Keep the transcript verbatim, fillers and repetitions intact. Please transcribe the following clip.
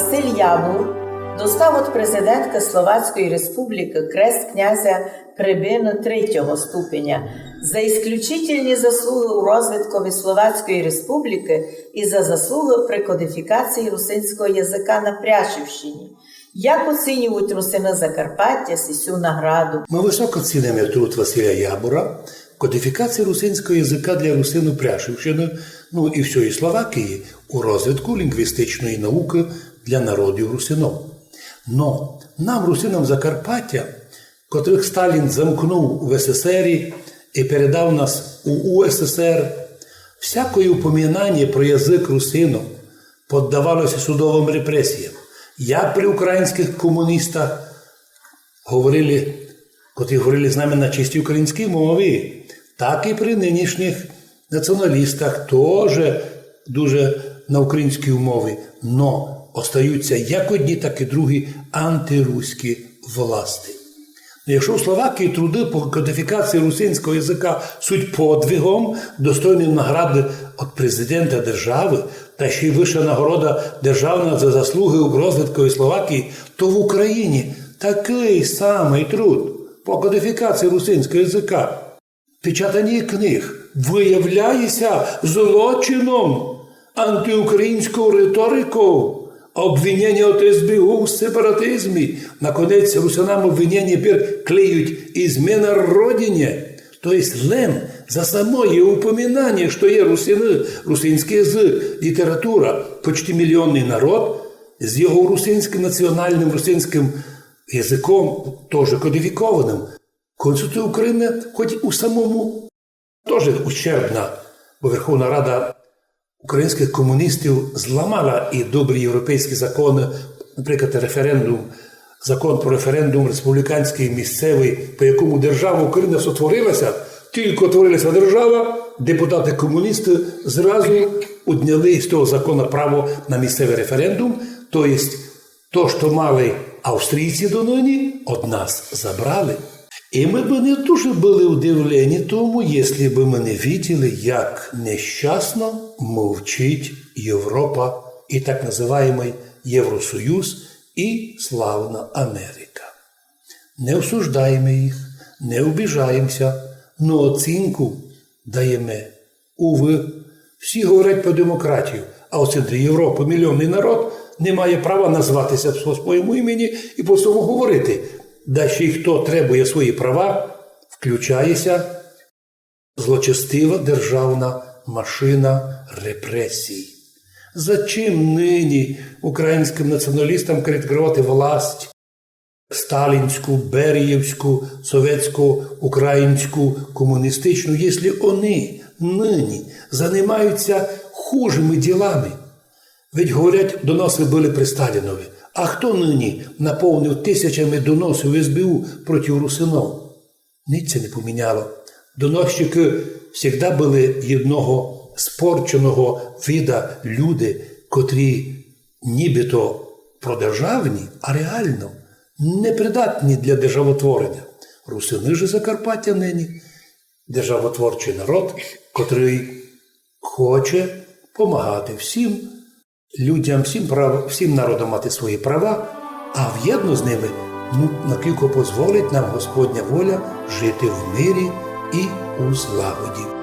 Василь Ябур достав од президенткы Словацької Республікы крест князя Прибины третього ступеня за исключительні заслугы у розвиткови Словацької Республікы и за заслугы при кодифікації русинського языка на Пряшівщині. Як оцінюють русины Закарпаття сисю награду? Мы высоко цінимо труд Василя Ябура в кодифікації русинського языка для русинув Пряшівщины, ну и всьої Словакії у розвитку лінґвістичної наукы для народів русинов. Но нам, русинам Закарпаття, котрых Сталін замкнув в СССР и передав нас у УССР, всякоє упоминаня про язык русинов поддавалося судовым репресіям. Як при українськых комуністах говорили, котрі говорили з нами на чистій українській мові, так и при нынішніх націоналістах тоже дуже на українській мові, но остаються як одні, так и другі антируські власти. Но якщо в Словакії труды по кодифікації русинського языка суть подвигом, достойным награды од президента державы, та ще й высша нагорода державна за заслугы у розвиткови Словакії, то в Україні такый самый труд по кодифікації русинського языка, печатаня книг выявляє ся злочином, антиукраїнськов риториков, обвиненя од СБУ в сепаратизмі. Наконець, русинам обвиненя пер клеють измена Родині. То єсть лем за самоє упоминаня, што є русины, русинськый язык, література, почти мільйонный народ з його русинськым, націоналным русинськым языком, тоже кодифікованым. Конституція Україны, хоть у самому, тоже ущербна, бо Верховна Рада українськых комуністів зламала и добрі європейські законы, наприклад, референдум, закон про референдум республіканськый, місцевый, по якому держава Україна сотворила ся, тілько утворила ся держава, депутаты-комуністы зразу одняли з того закона право на місцевый референдум, то єсть то, што мали австрійці доныні, од нас забрали. И мы бы не дуже были удивлені тому, єсли бы мы не виділи, як нещасно мовчить Європа и так называємый Євросоюз и славна Америка. Не осуждаєме їх, не обіжаєме ся, но оцінку даєме. Увы, всі говорять про демократію, а у центрі Європы мільйонный народ не має права назвати ся по своєму імені и по своєму говорити. Да ще й хто требує свої права, включає ся злочестива державна машина репресій. Зачим нині українськым націоналістам критиковати власть сталінську, берієвську, совєтську, українську, комуністичну, єсли они нині занимають ся хужыми ділами? Ведь, говорять, доносы были при Сталінови. А хто нині наповнив тисячами доносів СБУ проти русинов? Ниц ся не поміняло. Доносчикы всегда были єдного спорченого вида люди, котрі нібито продержавні, а реално непридатні для державотвореня. Русины же Закарпаття нині державотворчый народ, котрый хоче помагати всім людям, всім прав-, всім народам мати свої права, а вєдно з ними, ну, накілько позволить нам Господня воля, жити в мирі и у злагоді.